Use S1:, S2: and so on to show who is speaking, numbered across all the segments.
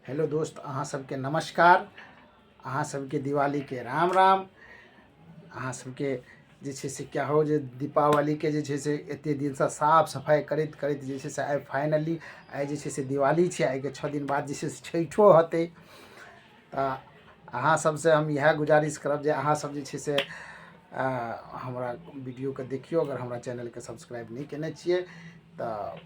S1: Hello दोस्त, अहाँ सबके नमस्कार, अहाँ सबके दिवालीके राम राम। अहाँ सबके जे छै से क्या हो जे दीपावलीके जे छै से एतेक दिनसँ साफ सफाइ करैत करैत जे छै से आइ फाइनली आइ जे छै से दिवाली छै। आइके 6 दिन बाद जे छै से छठिओ हेतै। तऽ अहाँ सबसँ हम इएह गुजारिश करब जे अहाँ सब जे छै से हमरा वीडियोके देखियौ। अगर हमरा चैनलके सब्सक्राइब नहि कयने छियै तऽ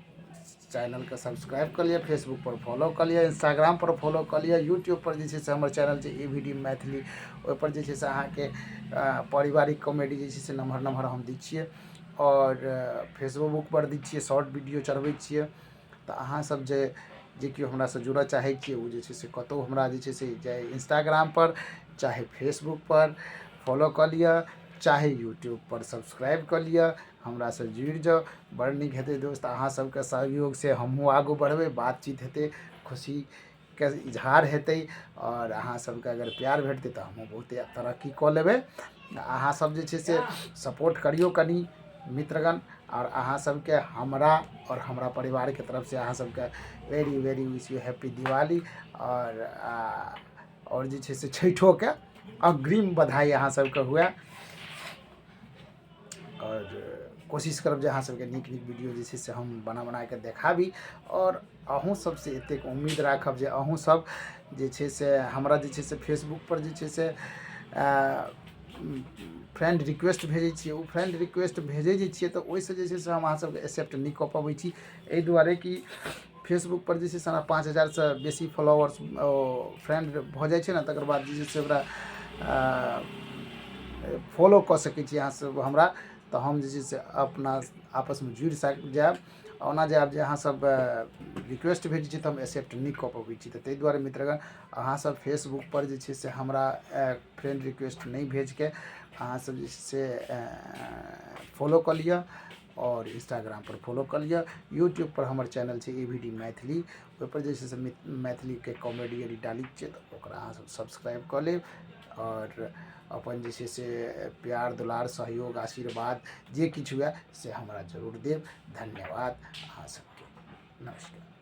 S1: चैनलके सब्सक्राइब कऽ लिअ, फेसबुकपर फॉलो कऽ लिअ, इंस्टाग्रामपर फॉलो कऽ लिअ, यूट्यूबपर जे छै से हमर चैनल छै ए वी डी मैथिली, ओहिपर जे छै से अहाँके पारिवारिक कॉमेडी जे छै से नमहर नमहर हम दै छियै आओर फेसबुकपर दै छियै, शॉर्ट वीडियो चढ़बै छियै। तऽ अहाँसभ जे जे केओ हमरासँ जुड़ऽ चाहै छियै ओ जे छै से कतहु हमरा जे छै से चाहे इंस्टाग्रामपर चाहे फेसबुकपर फॉलो कऽ लिअ, चाहे यूट्यूबपर सब्सक्राइब कऽ लिअ, हमरासँ जुड़ि जाउ, बड़ नीक हेतै दोस्त। अहाँ सबके सहयोगसँ हमहूँ आगू बढ़बै, बातचीत हेतै, खुशीके इजहार हेतै आओर अहाँ सबके अगर प्यार भेटतै तऽ हमहूँ बहुते तरक्की कऽ लेबै। अहाँ सब जे छै से सपोर्ट करियौ कनि मित्रगण। आओर अहाँ सबके हमरा आओर हमरा परिवारके तरफसँ अहाँ सबके very very wish you happy Diwali आओर जे छै से छठिओके अग्रिम बधाई अहाँ सबके हुए। आओर कोशिश करब जे अहाँ सबके नीक नीक वीडियो जे छै से हम बना बनाके देखाबी। आओर अहूँ सबसँ एतेक उम्मीद राखब जे अहूँ सब जे छै से हमरा जे छै से फेसबुकपर जे छै से फ्रेंड रिक्वेस्ट भेजै छियै, ओ फ्रेंड रिक्वेस्ट भेजै जे छियै तऽ ओहिसँ जे छै से हम अहाँ सबके एक्सेप्ट नहि कऽ पबै छी, एहि दुआरे कि फेसबुकपर जे छै से हमरा 5000सँ बेसी फॉलोअर्स ओ फ्रेंड भऽ जाइ छै ने, तकर बाद जे छै से ओकरा फॉलो कऽ सकै छी अहाँसभ हमरा, तऽ हम जे छै से अपना आपसमे जुड़ि जायब। ओना जे आब जे अहाँसभ रिक्वेस्ट भेजै छी तऽ हम एक्सेप्ट नहि कऽ पबै छी। तऽ ताहि दुआरे मित्रगण अहाँसभ फेसबुकपर जे छै से हमरा फ्रेंड रिक्वेस्ट नहि भेजके अहाँसभ जे छै से फॉलो कऽ लिअ आओर इंस्टाग्रामपर फॉलो कऽ लिअ। यूट्यूबपर हमर चैनल छै ए वी डी मैथिली, ओहिपर जे छै से मैथिलीके कॉमेडी यदि डालै छियै तऽ ओकरा अहाँसभ सब्सक्राइब कऽ लेब आओर अपन जे छै से प्यार दुलार सहयोग आशीर्वाद जे किछु हुए से हमरा जरूर देब। धन्यवाद अहाँ सबके, नमस्कार।